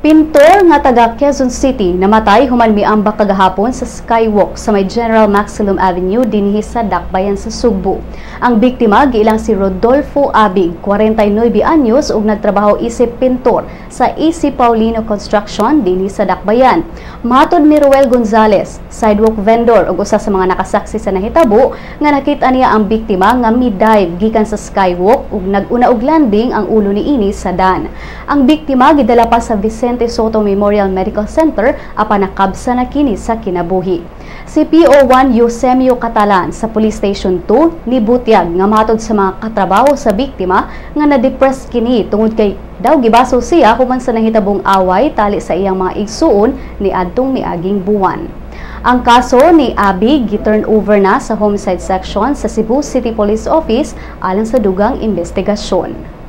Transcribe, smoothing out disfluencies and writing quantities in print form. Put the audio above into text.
Pintor nga taga Quezon City namatay human miambak kagahapon sa skywalk sa may General Maxilom Avenue dinhi sa Dakbayan sa Sugbo. Ang biktima giilang si Rodolfo Abig, 49 anyos, ug nagtrabaho isip pintor sa AC Paulino Construction dinhi sa Dakbayan. Matod ni Ruel Gonzales, sidewalk vendor ug usa sa mga nakasaksi sa nahitabo, nga nakita niya ang biktima nga mi-dive gikan sa skywalk ug nag-una og landing ang ulo niini sa dan. Ang biktima gidala pa sa Vicente Sotto Memorial Medical Center apan nakabsa na kini sa kinabuhi. Si PO1 Eusemio Catalan sa Police Station 2 nibutyag nga matod sa mga katrabaho sa biktima nga na-depress kini tungod kay daw gibaso siya human sa nahitabong away tali sa iyang mga igsuon ni adtong miaging buwan. Ang kaso ni Abig gi-turn over na sa homicide section sa Cebu City Police Office alang sa dugang investigasyon.